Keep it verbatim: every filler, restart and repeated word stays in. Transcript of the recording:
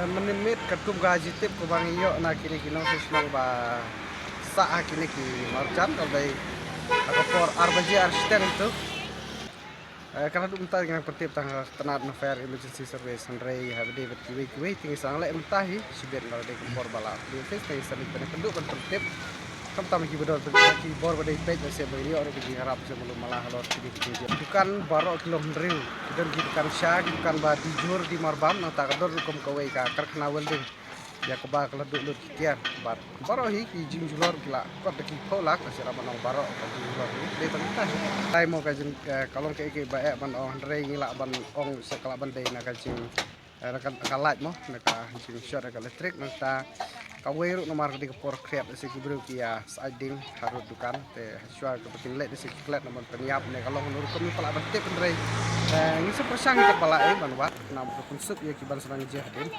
Mynnin miet katkum ka jingtip kaba ngi ïoh na kine ki nongshong shnong ba sah ha kine ki marjan, ka dei ha ka por ar baje ar shiteng tu. Eh, ka la dum mynta ngi nang pyntip tang ha tnat na fire emergency service, hynrei ha ba dei bad kiwei kiwei te ngi sa nang leh mynta hi shibit, la dei ka por ba la dei te ngi sa leit ban pynduh ban pyntip. Khamtam ha ki ba don pynduh ha ki bor ba dei peit, lehse ba ïoh ruh ka jingïarap sha malu mala halor kine ki jingeh. Dukan baroh ki long hynriew, ki don ki dukan sha, ki dukan ba dih jhur dih marbam, nangta ka don ruh kum kawei ka karkhana welding ïa kaba ka la duh lut ki tiar. Bad baroh hi ki jingjulor ki la kot da ki phew lak, ka sira ba nong baroh ka jingjulor hi dei tang ta. Tai mo ka jing, eh, ka long kaei kaei ba eh ban ong, hynrei ngi lah ban ong se ka lah ban dei na ka jing, eh, na ka, na ka light mo, na ka jingshort na ka electric, nangta kawei ruh namar ka dei ka por khriat, lehse ki briew ki ïa sait ding harud dukan, te shuwa kaba kin leit lehse ki klet na ban pynïap ne ka long hynriew rukom ngi pa lah ban tip, hynrei, eh, ngi sa pyrshang ïa ka ba lah ei ban wad, namar ka pynsuk ïa ki ban sa nang jia hadien.